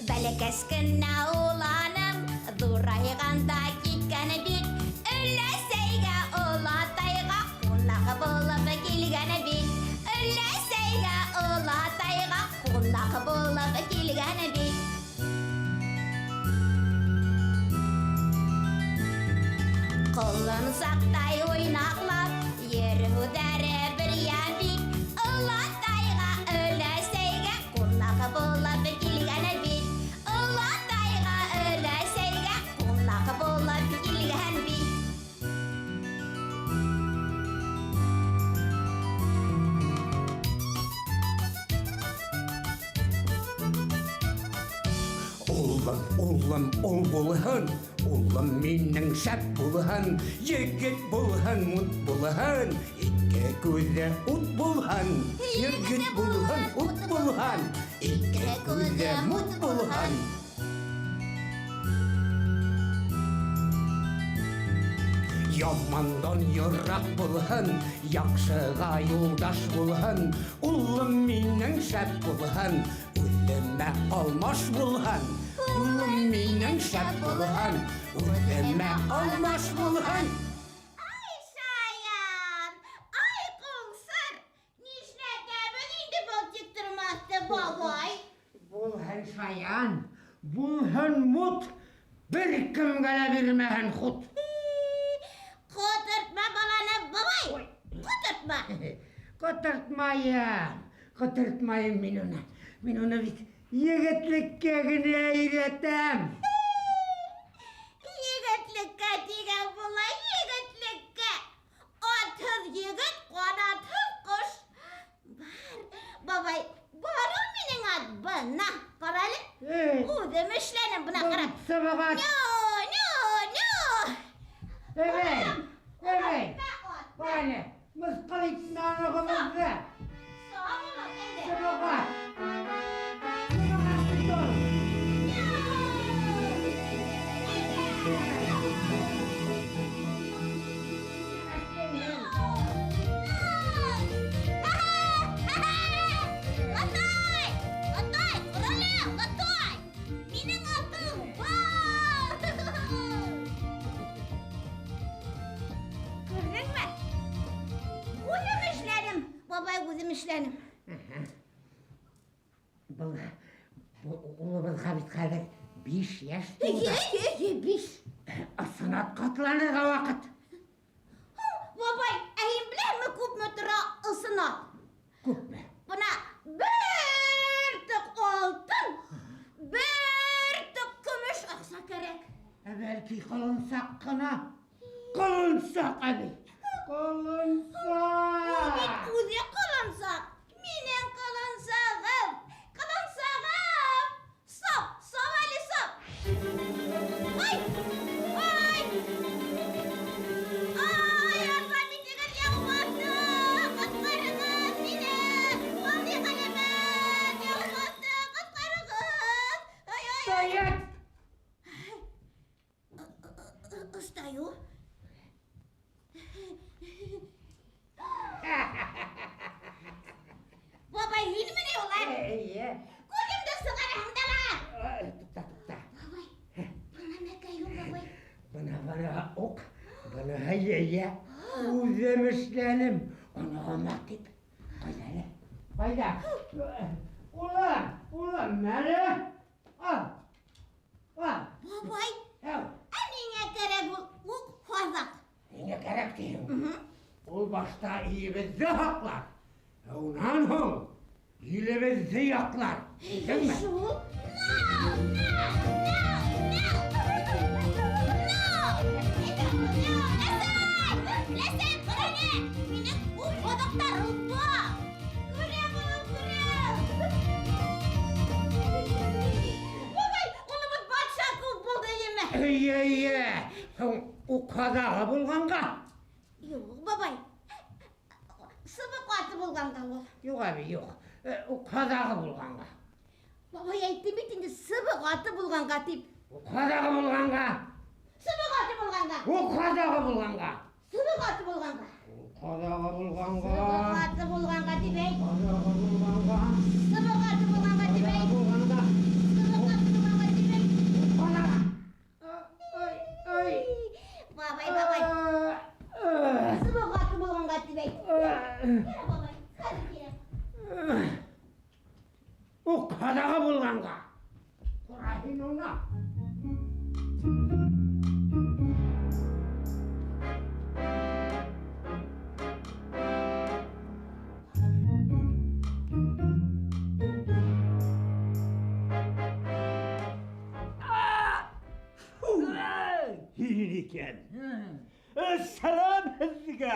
Бәләкәс кенә уланым, ҙурайғанда киткән бит. Өләсәйгә, олатайға ҡунаҡ булып килгән бит. Өләсәйгә, олатайға ҡунаҡ булып килгән бит. Ҡолонсаҡтай уйнаҡлап, йөрөүҙәре бер йәм бит. Олатайға, өләсәйгә ҡунаҡ булып килгән бит. Олатайға, өләсәйгә ҡунаҡ булып килгән бит. Улым, улым, ул булһын, улым минең шәп булһын, егет булһын, мут булһын, ике күҙе ут булһын, егет булһын, ут булһын, ике күҙе мут булһын. Ямандан йыраҡ булһын, яҡшыға юлдаш булһын, улым минең шәп булһын, үҙемә алмаш булһын. Улым минең шәп булһын, үҙемә алмаш булһын. Ай, шаян! Ай, ҡуңсыр! Нишләтәбеҙ инде был тиктормаҫты, бабай? Булһын шаян, булһын мут, бер кемгә лә бирмәһен хут. Ҡотортма баланы, бабай! Ҡотортма! Ҡотортмайым, ҡотортмайым мин уны. Мин уны бит егетлеккә генә өйрәтәм. Егетлеккә тигән була, егетлеккә! Атһыҙ егет, ҡанатһыҙ ҡош. Бар, бабай, бар ул минең ат, бына, ҡара әле. Эй, Үҙем эшләнем, бына ҡара. Сыбыға. Ню, ню, ню. Эй, эй, Ат. ҡара, мыҫҡыл итмә оноғобоҙҙо. Сау булың, әйҙә. Сыбыға. Сыбыға, тор. Атай! Атай, ҡара әле, атай! Минең атым бар! Күрҙеңме? Үҙем эшләнем, бабай, үҙем эшләнем. Был улыбыҙға бит хәҙер 5 йәш тулды. Е, е, е, 5. Ысын атҡа атланырға ваҡыт. Бабай, ә һин беләһеңме күпме тора ысын ат? Күпме? Бына бер тоҡ алтын, бер тоҡ көмөш аҡса кәрәк. Ә бәлки ҡолонсаҡ ҡына? Ҡолонсаҡ, әбей. Ҡолонсаҡ. Ул бит үҙе ҡолонсаҡ. Минең ҡолонсағым. Ҡолонсағым. Сап, сап әле, сап. Ай, ай. Ай, арба битегеҙ яуғасты. Ҡотҡарығыҙ мине. Был ни ғәләмәт? Яуғасты, ҡотҡарығыҙ. Ай, ай, ай. Стоять! Стою. Бабай, һинме ни улар? Эйе. Күҙемде сығараһың да ла. Туҡта, туҡта. Бабай, был нәмәкәй ул, бабай? Бына бара уҡ, быныһы йәйә. Үҙем эшләнем. Оноғома тип. Ҡайҙа әле? Ҡайҙа? Улым, әле. Ал. Ал. Бабай, Әү. ә миңә кәрәк ул уҡ һаҙаҡ. Ниңә кәрәк тиһең? Ул башта өйөбөҙҙө һаҡлар. Ә унан һуң илебеҙҙе яҡлар. Белдеңме? Шул. No, no, no, no. No. No, Ләсәй! Ләсәй, ҡара әле. Минең уҡ һаҙаҡтарым бар. Күрәм, улым, күрәм. Бабай, улыбыҙ батша кеүек булды еме. Эйе, эйе. Һуң уҡ һаҙағы булғанға. Юҡ, бабай. Сыбыҡ аты булғанға ул. Юҡ, әбей, юҡ. Уҡ һаҙағы булғанға. Бабай әйтте бит инде сыбыҡ аты булғанға тип. Уҡ һаҙағы булғанға. Сыбыҡ аты булғанға. Уҡ һаҙағы булғанға. Сыбыҡ аты булғанға. Уҡ һаҙағы булғанға. Сыбыҡ аты булғанға тип әйт. Һаҙағы булғанға. Сыбыҡ аты булғанға тип әйт. Булғанға. Сыбыҡ аты булғанға тип әйт. Уҡ һаҙағы. Ай, ай. Бабай, бабай. Сыбыҡ аты булғанға тип әйт. Кәрәк, бабай, хәҙер кәрәк. Уҡ һаҙағы булғанға. Ҡара һин уны. Һин икән. Сәләм һеҙгә,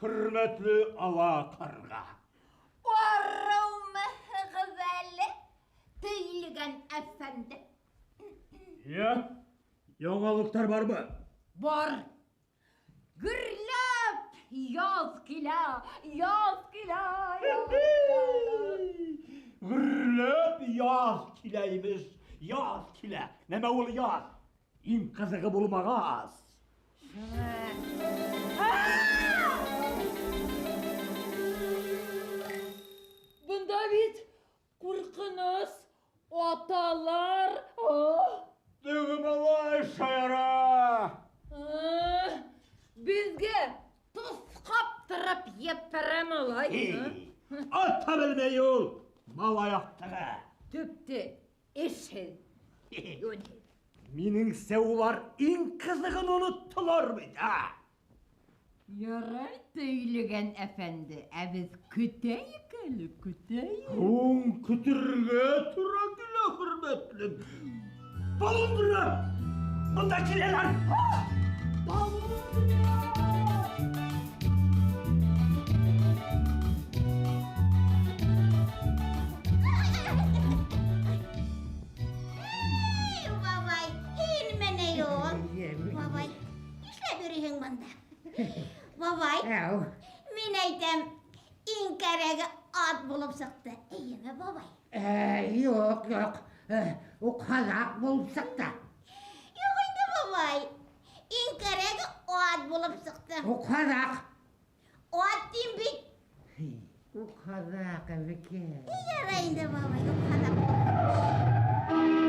хөрмәтле ала ҡарға. Арыумыһығыҙ әле, төйлөгән әфәнде. Йә, яңылыҡтар бармы? Бар. Гөрләп яҙ килә, яҙ килә, яҙ килә. Гөрләп яҙ килә имеш, яҙ килә. Нәмә ул яҙ? Иң ҡыҙығы булмағас. Бында бит ҡурҡыныс аталар. Теге малай шаяра. Беҙгә тоҫ ҡаптырып ебәрә малай. Ата белмәй ул, малай аҡтығы. Төптө эшһеҙ, йүнһеҙ. Минеңсә, улар иң ҡыҙығын оноттолар бит, ә? Ярай, төйлөгән әфәнде, ә беҙ көтәйек әле, көтәйек. Һуң көтөргә тура килә, хөрмәтлем. Балындыра! Бында киләләр! Балындыра! Эй, бабай, һинме ни ул? Бабай, нишләп йөрөйһөң бында? Бабай, Әү. мин әйтәм, иң кәрәге ат булып сыҡты. Эйеме, бабай? Юҡ, юҡ. Уҡ һаҙаҡ булып сыҡты. Юҡ инде, бабай. Иң кәрәге ат булып сыҡты. Уҡ һаҙаҡ. Ат тим бит. Уҡ һаҙаҡ, әбекәй. Ярай инде, бабай, уҡ һаҙаҡ булып.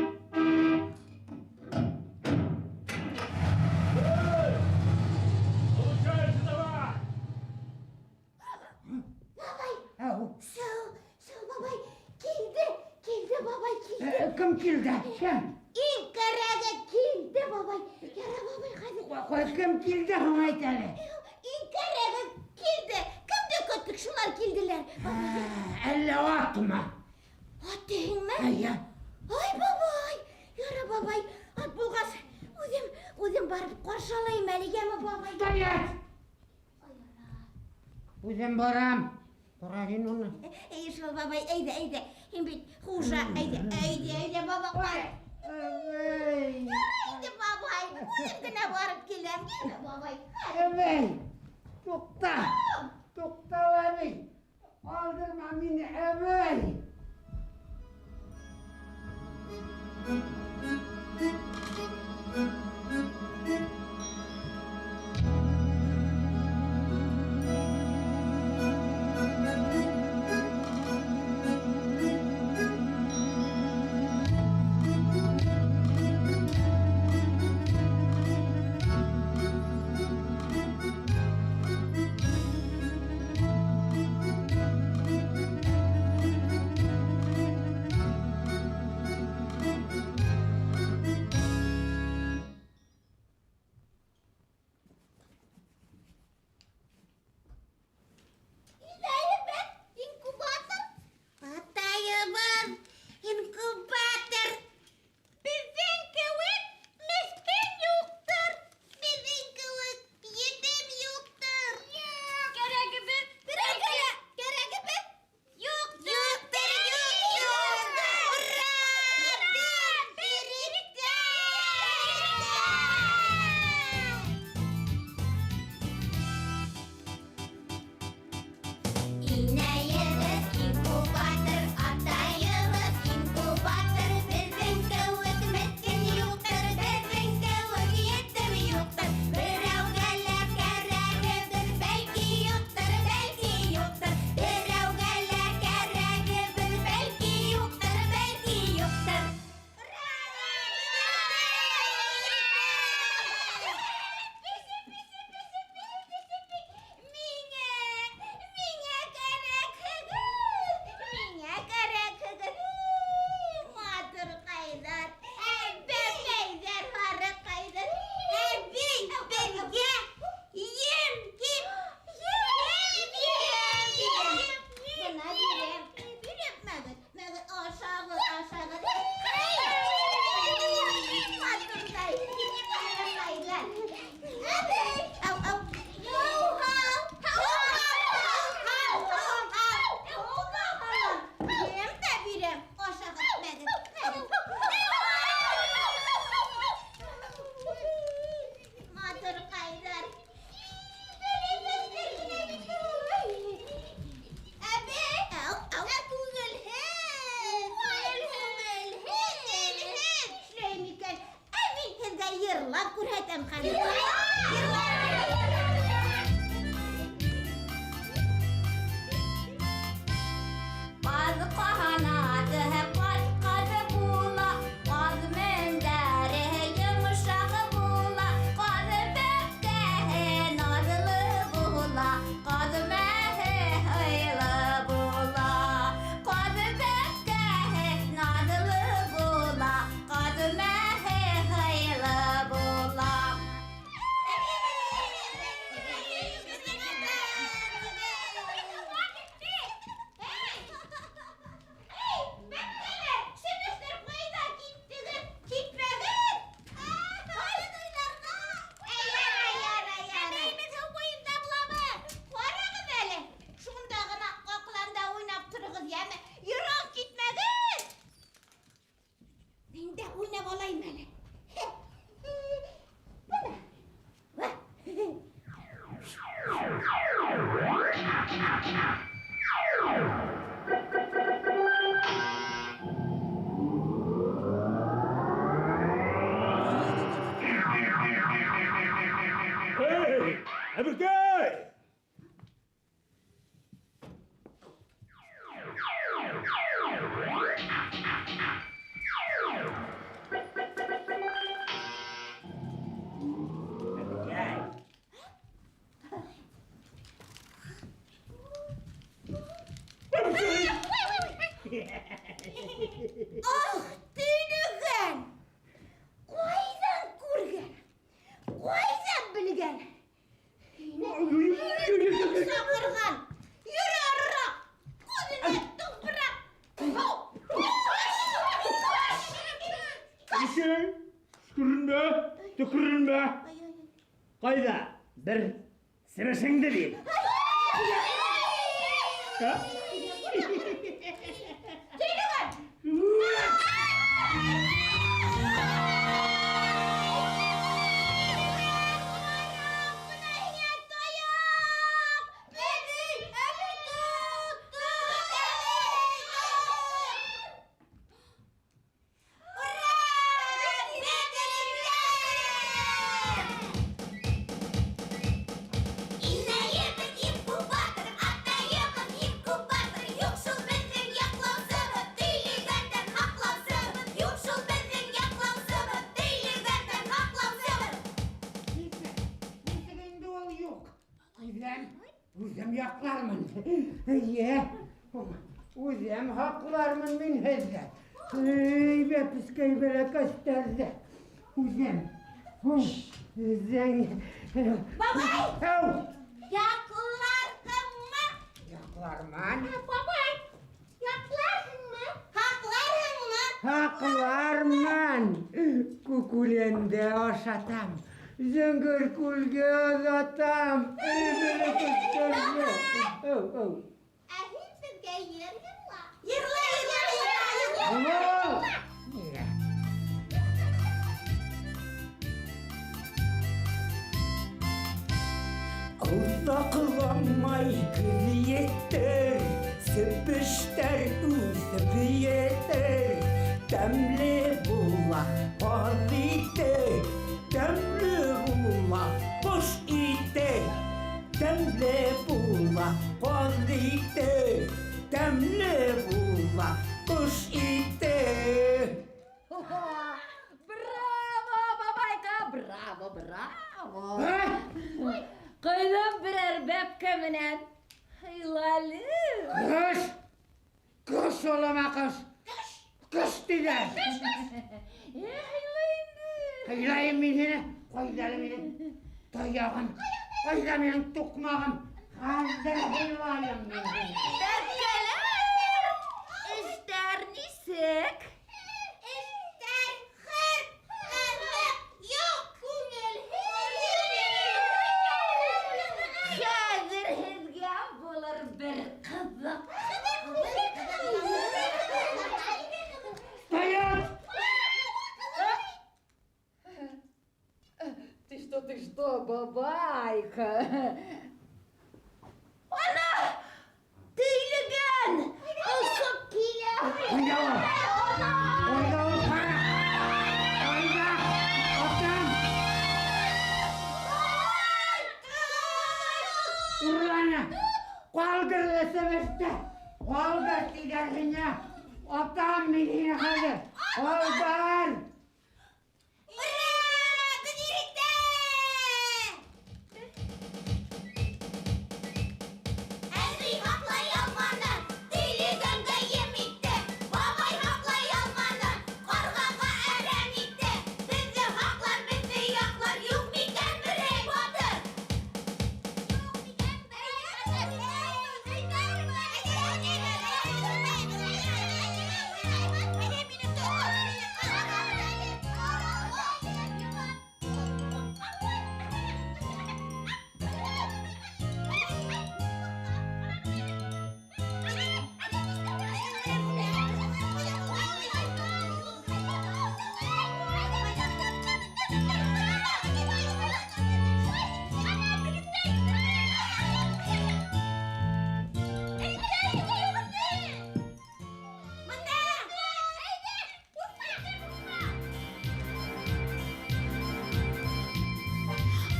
Бабай! Әү. Сау, сау, бабай. Килде, килде, бабай, килде. Кем килде? Кем? Иң кәрәге килде, бабай. Яра, бабай, хәҙер. Ҡуй, кем килде һуң әйт әле? Иң кәрәге килде. Кемде көттөк, шулар килделәр. Әллә атмы? Ат тиһеңме? Эйе. Ай, бабай. Яра, бабай, ат булғас, үҙем барып ҡаршы алайым әле, йәме, бабай? Стоять! Үҙем барам. Ҡара һин уны. Эй, шул, бабай, әйҙә, әйҙә. Һин бит хужа, әйҙә, әйҙә, әйҙә, бабаҡай. Әбей. Ярай инде, бабай. Үҙем генә барып киләм, йәме, бабай? Әбей, туҡта. Туҡта, әбей. Ҡалдырма мине, әбей. итәм хәҙер. Йырла! Ҡаҙ ҡанаты ҡат-ҡат була, ҡаҙ мендәре йомшаҡ була, ҡаҙ бәпкәһе наҙлы була, ҡаҙ мәһе һыйлы була. Ҡаҙ бәпкәһе наҙлы була, ҡаҙ мәһе һыйлы була. Уйнап алайым әле. Бына. Эй, әбекәй! Әбекәй! Ах, төйлөгән! Ҡайҙан күргән? Ҡайҙан белгән? Һине саҡырған. Йөрө арыраҡ. Күҙеңә тупраҡ. Әбекәй, төкөрөнмә, төкөрөнмә. Ҡайҙа? Бер себешеңде бир. Һа? Төйлөгән! Инәйебеҙ инкубатор, атайыбыҙ инкубатор, юҡ шул беҙҙең яҡлаусыбыҙ, тилегәндән һаҡлаусыбыҙ, юҡ шул беҙҙең яҡлаусыбыҙ, тилегәндән һаҡлаусыбыҙ. Нисек инде ул юҡ? Үҙем, үҙем яҡлармын. Эйе, үҙем һаҡлармын мин һеҙҙе. Эй, бәпескәй бәләкәстәрҙе. Үҙем. Үҙең. Бабай! Әү! Яҡларһыңмы? Яҡлармын. Бабай, яҡларһыңмы? Һаҡларһыңмы? Һаҡлармын. Күкүләндә ашатам. Зәңгәр күлгә оҙатам. Эй, бәләкәстәрҙе. Әү, әү. Ә һин беҙгә йыр йырла. Йырла, йырла, йырла, йырла. Булыр. Озаҡламай көҙ етер, себештәр үҫеп етер. Тәмле була ҡаҙ ите, тәмле була ҡош ите. Тәмле була ҡаҙ ите, тәмле була ҡош ите. Браво, бабайка, браво, браво. Ә? Ҡойҙом берәр бәпкә менән. Һыйлале. Ҡыш! Ҡыш олама ҡыш! Ҡыш тиҙәр! Һыйла инде. Һыйлайым мин һине! Ҡайҙа әле минең таяғым? Ҡайҙа минең туҡмағым? Хәҙер һыйлайым мин һине! Бәпкәләр, эштәр нисек? Эштәр хөр, әммә юҡ күңелһеҙ. Хәҙер һеҙгә булыр бер ҡыҙыҡ. Таяҡ! Ты что, ты что, бабайка? Ана! Төйлөгән! Осоп килә. Ҡайҙа ул? Ҡайҙа ул ҡара? Ҡайҙа? Атам! Бөттө. Ҡалдыр тиҙәр һиңә. Атам мин һине хәҙер. Ҡалдыр. Ура! Беҙ иректә! Әбей һаҡлай алманы, тилегәнгә ем итте. Бабай һаҡлай алманы, ҡарғаға әрәм итте. Беҙҙе һаҡлар, беҙҙе яҡлар, юҡ микән берәй батыр? Юҡ микән берәй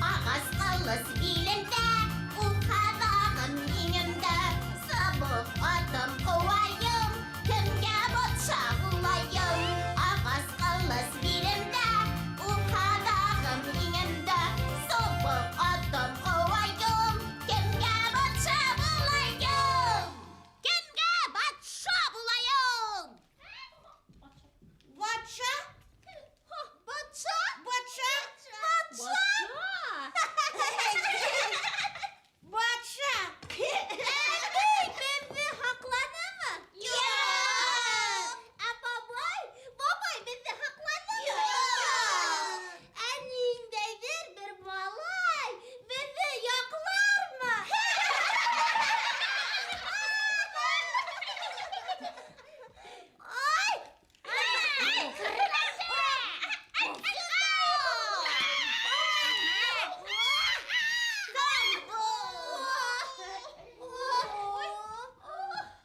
Ағас ҡылыс билемдә, уҡ һаҙағым иңемдә, сабып атым ҡыуайым, кемгә батша булайым? Ағас ҡылыс билемдә, уҡ һаҙағым иңемдә, сабып атым ҡыуайым, кемгә батша булайым? Кемгә батша булайым? Батша? Батша? Батша? Батша? Батша! Әбей беҙҙе һаҡланымы? Юҡ! Ә бабай? Бабай беҙҙе һаҡланымы? Юҡ! Ә ниндәйҙер бер малай беҙҙе яҡлармы? Ай!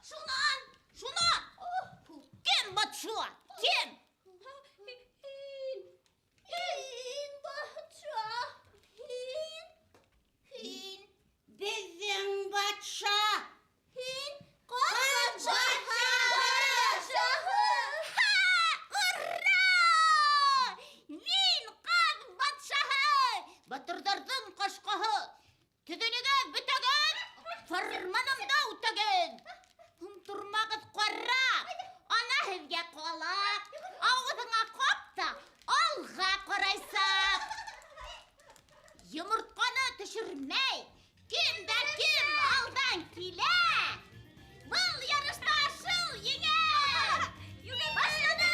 Шунан, шунан! Кем батша? Кем? Һин. Һин батша. Һин. Һин. Беҙҙең батша. Һин ҡаҙ батшаһы. Ха! Ура! Мин ҡаҙ батшаһы! Батырҙарҙың ҡашҡаһы! Төҙөнөгөҙ, бөтөгөҙ! Фарманымды үтәгеҙ! Тормағыҙ ҡара! Ана һеҙгә ҡалаҡ! Ауыҙыңа ҡап та алға ҡарайсаҡ! Йомортҡаны төшөрмәй! Кем дә кем алдан килә! Был ярышта шул еңә! Башланыҡ!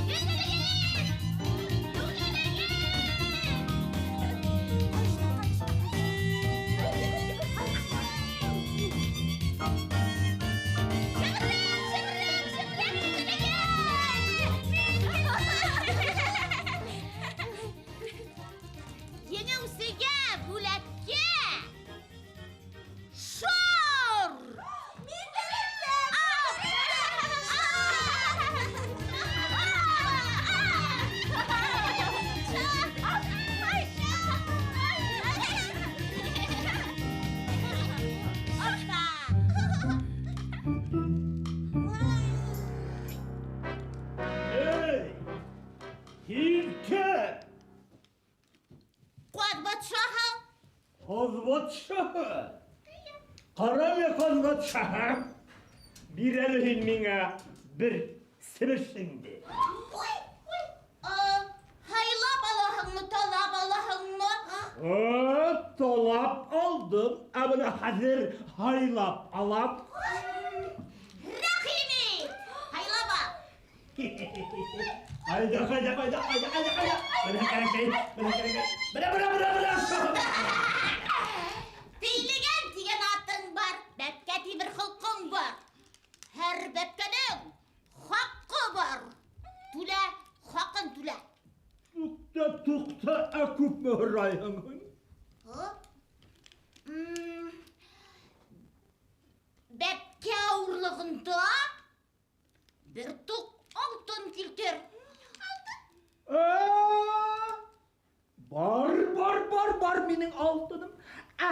Йүгерегеҙ! Йүгерегеҙ! Шәберәк, шәберәк, шәберәк, йүгерегеҙ! Еңеүсегә бүләккә шар! Мин Эй! Һин кем? Ҡаҙ батшаһы! Ҡаҙ батшаһы. Ҡара әле, ҡаҙ батшаһы. Бир әле һин миңә бер себешеңде. Ой, ой, һайлап алаһыңмы, талап алаһыңмы? Талап алдым, ә бына хәҙер һайлап алам. Рәхим ит! Һайлап ал! Ҡайҙа, ҡайҙа, ҡайҙа, ҡайҙа, ҡайҙа, ҡайҙа. Бына кәрәкмәй, бына кәрәкмәй. Бына, бына, бына, бына. Тилегән тигән атың бар, бәпкә тибер холҡоң бар. Һәр бәпкәнең хаҡы бар. Түлә, хаҡын түлә. Туҡта, туҡта, ә күпме һорайһың һуң? Бәпкә ауырлығында бер тоҡ алтын килтер. Ә, бар, бар, бар, бар минең алтыным. Ә,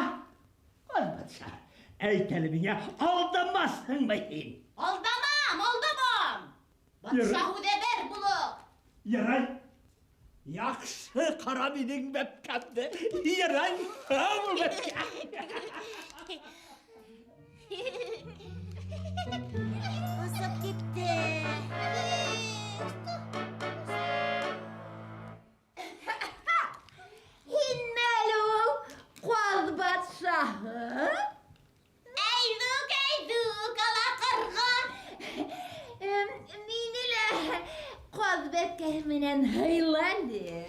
ҡаҙ батша, Әйт әле миңә, алдамаҫһыңмы һин? Алдамам, алдамам. Батша һүҙе бер булып. Ярай. Яҡшы ҡара минең бәпкәмде. Ярай, һау бул, бәпкә. Осоп китте. Һинме әле ул ҡаҙ батшаһы? Әйҙүк, әйҙүк, ала ҡарға. Мине лә ҡаҙ бәпкәһе менән һыйла әле.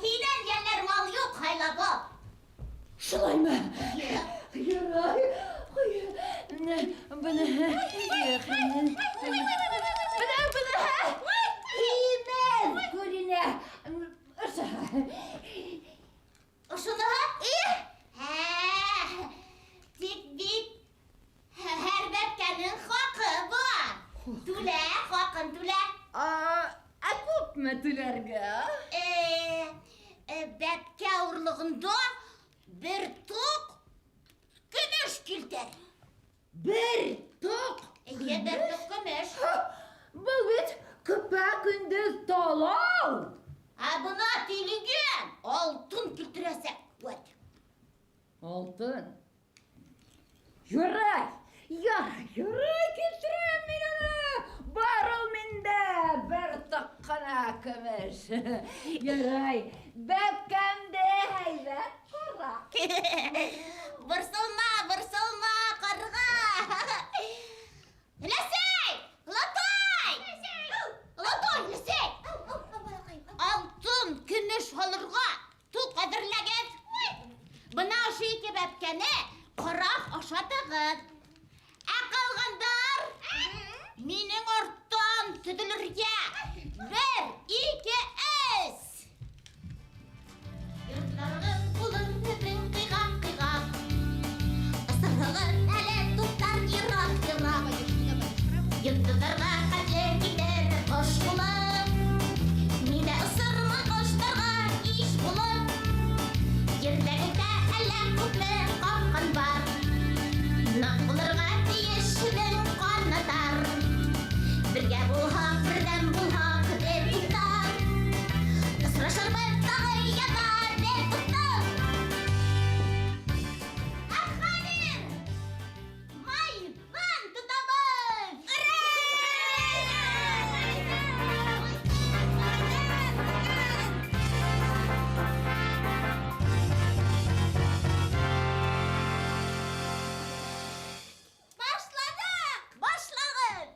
Һинән йәлләр мал юҡ, һайлап ал. Шулаймы? Ярай. Быныһы. Бына, быныһы. Һимеҙ күренә. Ошоһо. Ошоноһо? Һә, тик бит һәр бәпкәнең хаҡы бар. Түлә, хаҡын түлә. Ә күпме түләргә? Бәпкә ауырлығында бер тоҡ көмөш килтер. Бер тоҡ? Эйе, бер тоҡ көмөш. Был бит көпә-көндөҙ талау. Ә бына тилегән алтын килтерәсәк. Вәт. Алтын? Ярай, ярай, ярай, килтерәм мин уны. Бар ул миндә бер тоҡ ҡына көмөш. Ярай, бәпкәмде һәйбәт ҡара. Борсолма, борсолма, ҡарға. Өләсәй, олатай! Олатай, өләсәй! Алтын, көмөш һалырға туҡ әҙерләгеҙ. Бына ошо ике бәпкәне ҡарап ашатығыҙ. Ә ҡалғандар минең арттан төҙөлөргә. 1, 2, 3. Йортларығыҙ булыр һеҙҙең ҡыйғаҡ-ҡыйғаҡ. Осорһоғоҙ әле туптар йыраҡ-йыраҡ. Йондоҙҙарға хәтле китер ҡош булып. Мин дә осормон ҡоштарға иш булып. Ерҙә күктә әллә күпме ҡапҡан бар. Ныҡ булырға тейеш беҙ ҡанаттар. Бергә булһаҡ, берҙәм булһаҡ, бер туҡтар. Осрашырбыҙ тағы яҙа бер туҡтар. Ә хәҙер майҙан тотабыҙ! Ура! Башланыҡ! Башлағыҙ!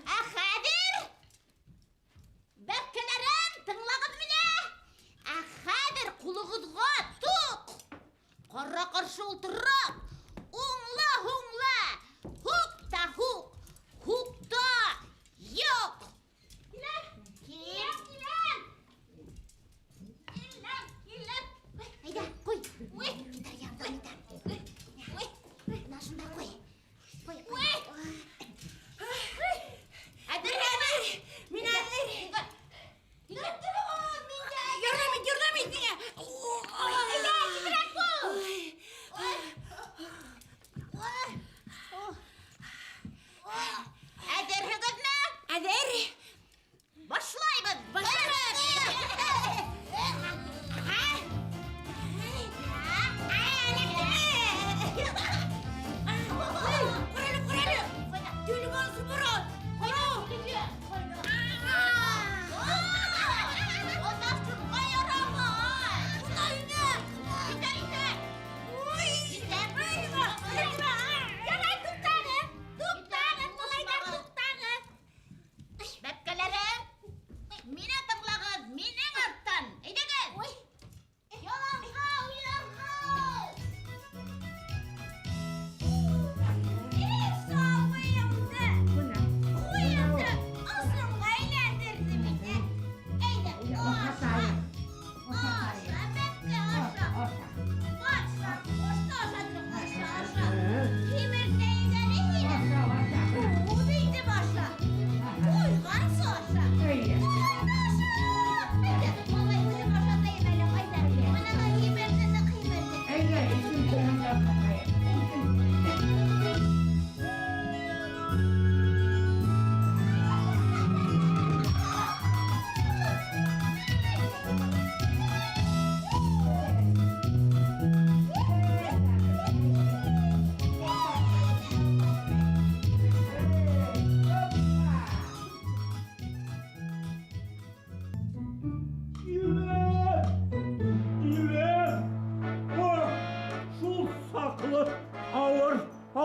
Ә хәҙер бәпкәләрем, тыңлағыҙ мине. Ә хәҙер ҡулығыҙға туҡ. Ҡара-ҡаршы ултырып, уңла-һуңла, һуҡ та һуҡ, һуҡ та юҡ. Киләм, киләм, киләм. Киләм, киләм. Әйҙә, ҡуй. Уй, китер ярҙам итәм. Уй, бына шунда ҡуй. Ҡуй, ҡуй. Әҙер, әҙер. Мин әҙер. Ярҙам ит, ярҙам ит миңә. Әйҙә, тиҙерәк бул.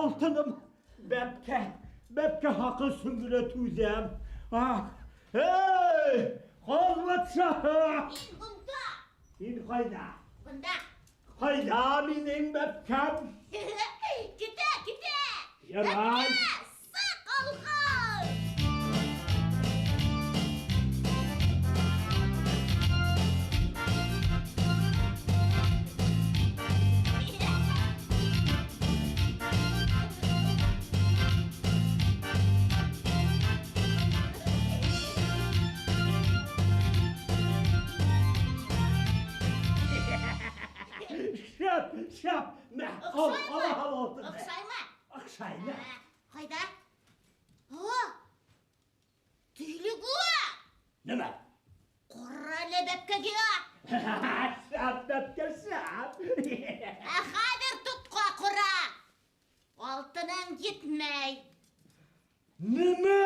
Алтыным, бәпкә, бәпкә хакы өсөн генә түҙәм. Ах, эй, ҡаҙ батшаһы! Мин бында. Һин ҡайҙа? Бында. Ҡайҙа минең бәпкәм? Китә, китә. Ярай. Бәпкә, сыҡ алға. Шәп, шәп. Мә, ал, Оҡшаймы? ал, ал алтынды. Оҡшаймы? Оҡшаймы? Ҡайҙа? О! Төйлөгө! Нимә? Ҡара әле бәпкәгә! Шәп, бәпкә, шәп. Ә хәҙер тотҡа ҡора! Алтының етмәй. Нимә?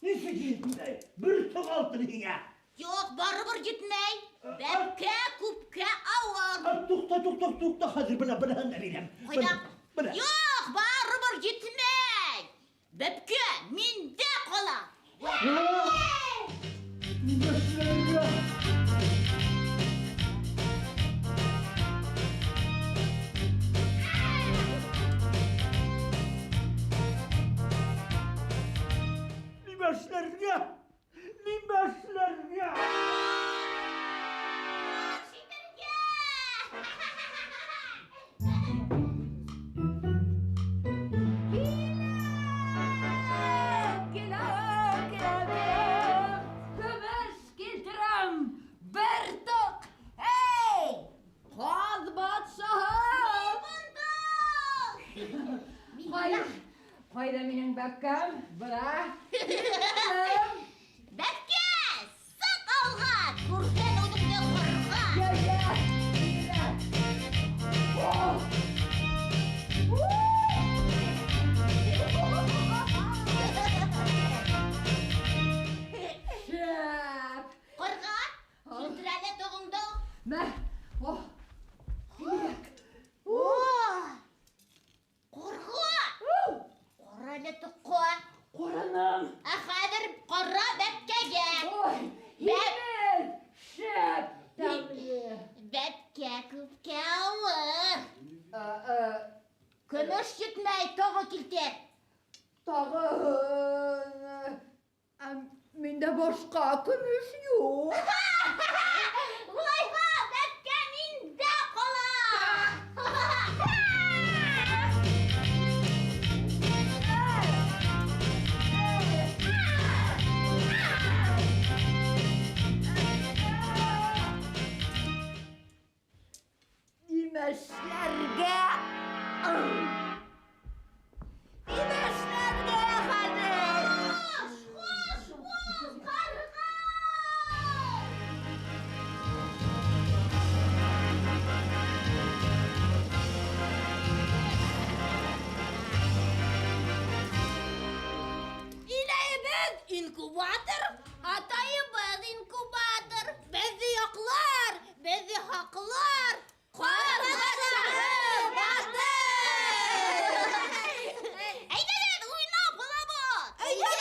Нисек етмәй? Бер тоҡ алтын һиңә. Юҡ, барыбер етмәй. Бәпкә күпкә ауыр. Туҡта, туҡта, туҡта, хәҙер бына быныһын да бирәм. Ҡайҙа? Бына. Юҡ, барыбер етмәй. Бәпкә миндә ҡала. Нимә эшләргә? Нимә эшләргә? Нимә эшләргә? Ишетергә! Киләм, киләм, киләм. Көмөш килтерәм. Бер тоҡ. Эй, ҡаҙ батшаһы! Бында! Ҡайҙа, ҡайҙа минең бәпкәм? Бына. Бәпкә, сыҡ алға, күргән үҙеңде ҡорға. Йә, йә, йә. О! Шәп. Ҡарға, килтер әле тоғоңдо. Мә, о, киләк. О! Ҡарға! Ҡара әле тоҡҡа. Ҡараным. Ә хәҙер ҡара бәпкәгә. Ой, һимеҙ, шәп, тәмле. Бәпкә күпкә ауыр. Ә, ә, Көмөш етмәй, тағы килтер. Тағы, ә, миндә башҡа көмөш юҡ. Улайһа, бәпкә миндә ҡала. Нимә эшләргә? Нимә эшләргә хәҙер? Хуш, хуш, хуш, ҡарға! Иләйебеҙ инкубатор, атайыбыҙ инкубатор. Беҙҙе яҡлар, беҙҙе һаҡлар. Ҡаҙ батшаһы батыр! Әйҙәгеҙ, уйнап алабыҙ. Әйҙә,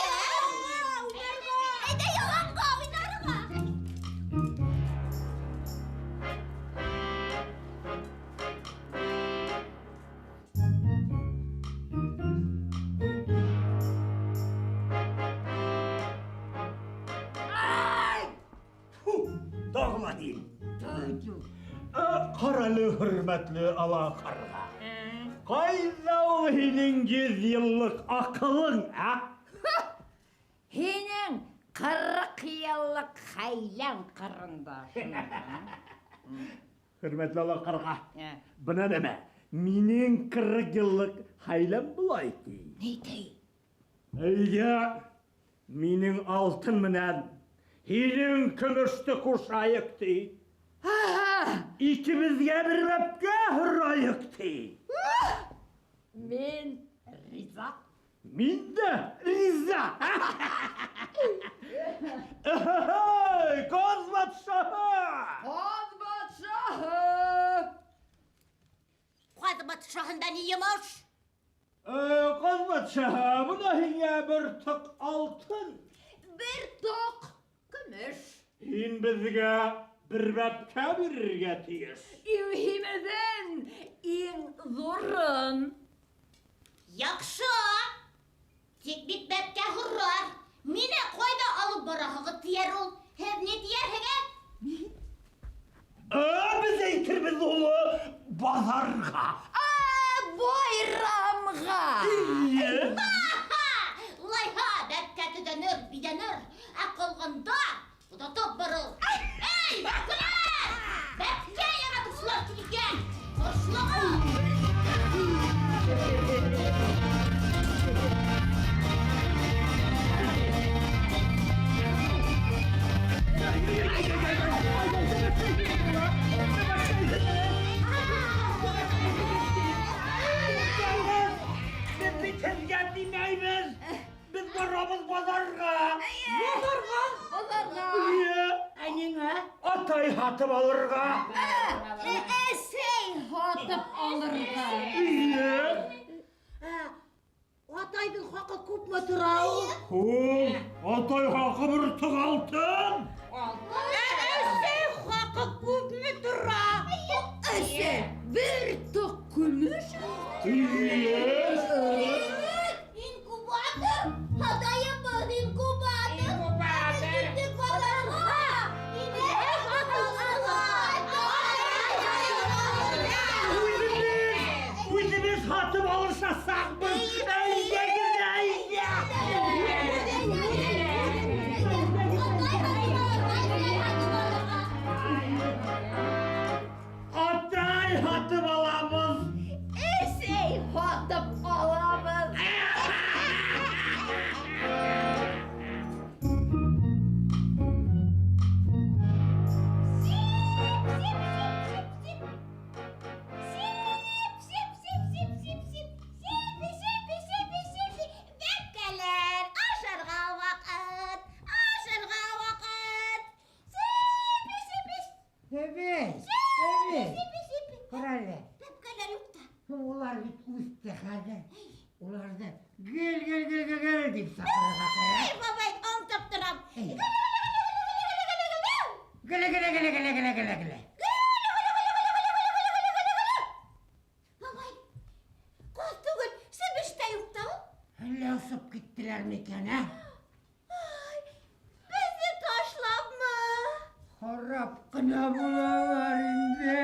уйнарға. Әйҙә, яланға уйнарға. Фу, тағы ла тием. Ҡара әле, хөрмәтле ала ҡарға. Ҡайҙа ул һинең 100 йыллыҡ аҡылың, ә? Һинең 40 йыллыҡ хәйләң ҡарындаш. Хөрмәтле ала ҡарға. Бына нәмә, минең 40 йыллыҡ хәйләм былай ти. Ни ти? Әйҙә, минең алтын менән һинең көмөштө ҡушайыҡ ти. Икебеҙгә бер бәпкә һорайыҡ ти. Мин риза. Мин дә риза. Эй, ҡаҙ батшаһы! Ҡаҙ батшаһы! Ҡаҙ батшаһында ни йомош? Ҡаҙ батшаһы, бына һиңә бер тоҡ алтын. Бер тоҡ көмөш. Һин беҙгә бер бәпкә бирергә тейеш. Иң һимеҙен, иң ҙурын. Яҡшы. Тик бит бәпкә һорар. Мине ҡайҙа алып бараһығыҙ тиер ул. Һеҙ ни тиерһегеҙ? Беҙ әйтербеҙ уны баҙарға. Байрамға. Эйе. Улайһа, бәпкә төҙәнер, биҙәнер, ә ҡалғанда оҙатып барыр. Эй, бәпкәләр! Бәпкә яратыусылар килгән! Ҡаршылағыҙ! Беҙ бит һеҙгә тимәйбеҙ. Беҙ барабыҙ баҙарға. Баҙарға? Баҙарға. Эйе. Ә ниңә? Атай һатып алырға. Әсәй һатып алырға. Эйе. Атайҙың хаҡы күпме тора ул? Һуң, атай хаҡы бер тоҡ алтын. Әсәй хаҡы күпме тора? Әсәй бер тоҡ көмөш. Эйе. Инкубатор! Атайыбыҙ инкубатор! Инкубатор! Беҙ киттек баҙарға! Инәй һатып алырға! Үҙебеҙ һатып алышасаҡбыҙ. Әйҙәгеҙ, әйҙә. Атай һатып алабыҙ. Әсәй һатып алабыҙ. Бәпкәләр, ашарға ваҡыт, ашарға ваҡыт. Сипи, сипи, Әбей, әбей. сипи, сипи. Ҡара әле. Бәпкәләр юҡ та. Улар бит үҫте хәҙер. Уларҙы гел, гел, гел, гел, гел тип саҡырырға кәрәк. Эй, бабай, онотоп торам. Эй. Геле, геле, геле, геле, геле, геле, геле. Бабай, ҡаҙ түгел, себеш тә юҡ та ул. Әллә осоп киттеләр микән, ә? Ай, беҙҙе ташлапмы? Харап ҡына булалар инде.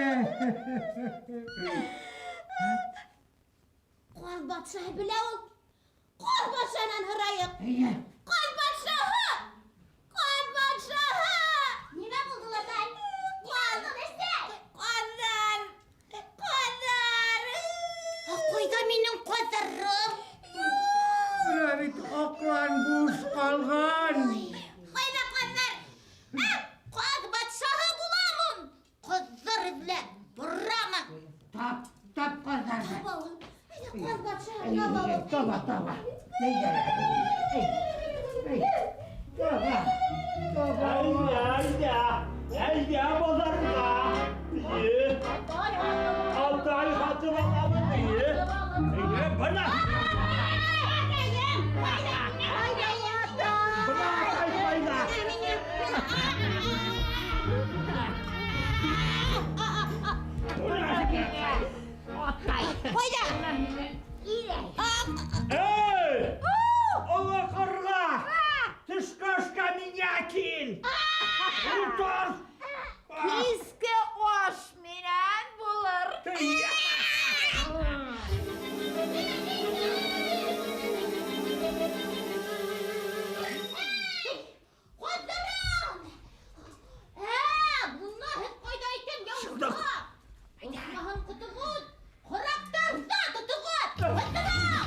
Ҡаҙ батшаһы белә ул. Ҡаҙ батшаһынан һорайыҡ. Әйҙә. Ҡаҙ батшаһы! Ҡаҙ батшаһы! Нимә булды, олатай? Ҡаҙ, ҡаҙҙар, ҡаҙҙар. Ҡайҙа минең ҡаҙҙарым? Бына бит аҡлан буш ҡалған. Ҡайҙа ҡаҙҙар? Ә, ҡаҙ батшаһы буламын. Ҡаҙҙар эҙләп барамын. Тап, тап ҡаҙҙарҙы. Таба ул. Әйҙә, ҡаҙ батшаһы, таба ул. Таба, таба. Әйҙә, әй, әй, таба, таба. Әйҙә, әйҙә. Әйҙә баҙарға. Эйе. Атай һатып алабыҙ. Эйе. Эйе, бына. Бына атай ҡайҙа. Ҡайҙа? Эй! Оло ҡарға! Төшкө ашҡа миңә кил! Ултыр! Киске аш минән булыр. Эйе. Ҡаҙҙарым! Ә, бына һеҙ ҡайҙа икән, яуыздар? Осмаһын ҡотоғоҙ, ҡораҡтарҙа тотоғоҙ! Ҡаҙҙарым!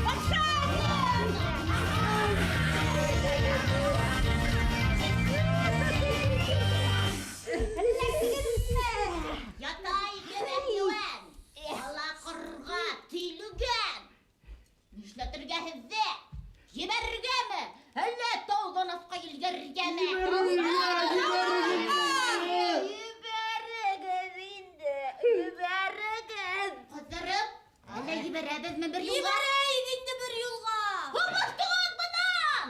Батша! Ебәрәбеҙме бер юлға? Ебәрәйек инде бер юлға. Һуғыштығыҙ бынан!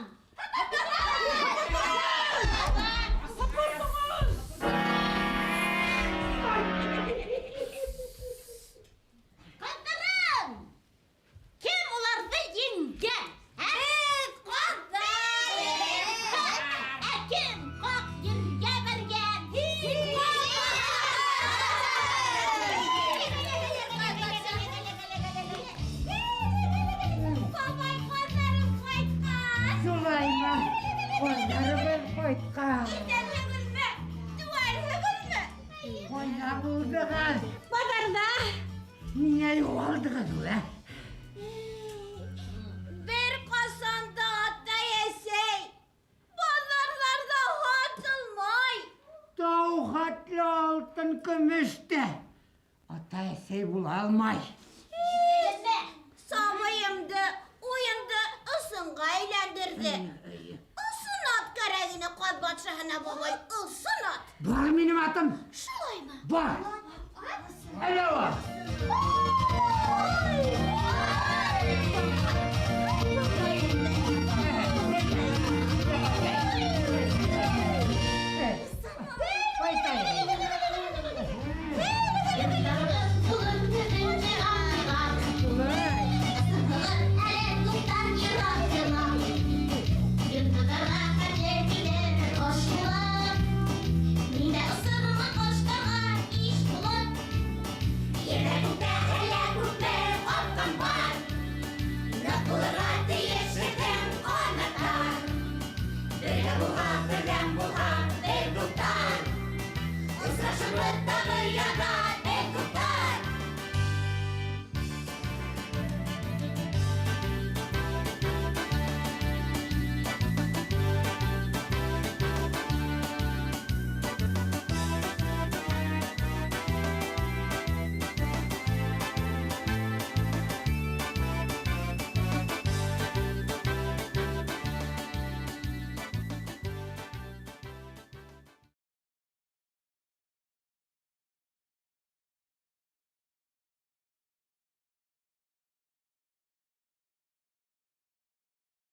Ҡыҙҙарым! Кем уларҙы еңгән? Беҙ ҡыҙҙар! Ә кем ҡаҡ ергә бәргән? Бабай, ҡаҙҙарым ҡайтҡан! Шулаймы? Ҡаҙҙарыбыҙ ҡайтҡан. Иҫәнһегеҙме? Теүәлһегеҙме? Ҡайҙа булдығыҙ? Баҙарҙа. Ниңә юғалдығыҙ ул, ә? Бер ҡасан да атай-әсәй баҙарҙарҙа һатылмай. Тау хәтле алтын көмөш тә атай-әсәй була алмай. Белмә, сабыйымды уйынды ысынға әйләндерҙе. Ысын ат кәрәк ине ҡаҙ батшаһына, бабай, ысын ат. Бар минең атым. Шулаймы? Бар. Әле бар. Шулай. Бергә булһа, берҙәм булһа, бер дуҫтар. Осрашырбыҙ тағы.